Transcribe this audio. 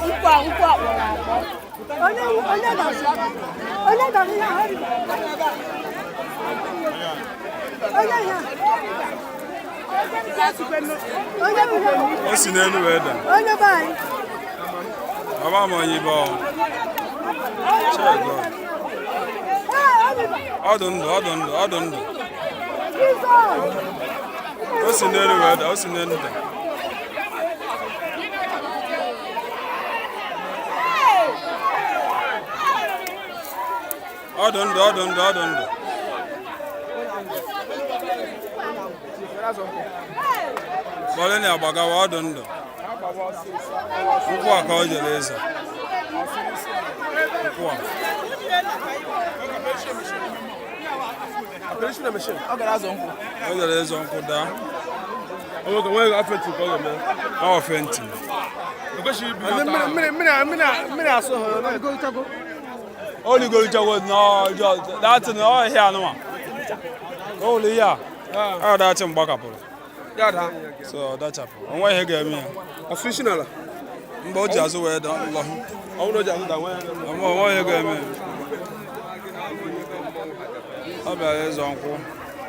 Nkwụ akpọrọ akpọ. Onye onye dara, onye dara ihe ahụ, onye ya onye bụ O si n'elu wee daa. Onye be anyị. Baba m, onye ibe ọ. Chee God. Ọ dị ndụ, ọ dị ndụ, ọ dị ndụ. O si n'elu wee daa, o si n'elu daa. Ọ dị ndụ, ọ dị ndụ, ọ dị ndụ. Kpọrọ ya gbagawa, ọ dị ndụ. Nkwụ a ka ọ jere ịza. Nkwụ a. Ọ gara azọ nkwụ. O jere ịzọ nkwụ daa. Onwe afọ ka ọ ga-eme. Ọ fainting. Mmiri mmiri mmiri asụ ha. O ligolichago n'ọjọọ datị na ọ ihe anụma. O wụrụ ihe a. Ọ dachi mgbakapụrụ. Ya daa. So ọ dachapụ. O nweghị ihe ga-eme ya. Ọsụ isi n'ala. Mgbe o ji azụ wee lọhụ. Ọ bụrụ na o ji azụ daa, nwee. O nweghị ihe ga-eme ya. Ọ bịara ịzọ nkwụ.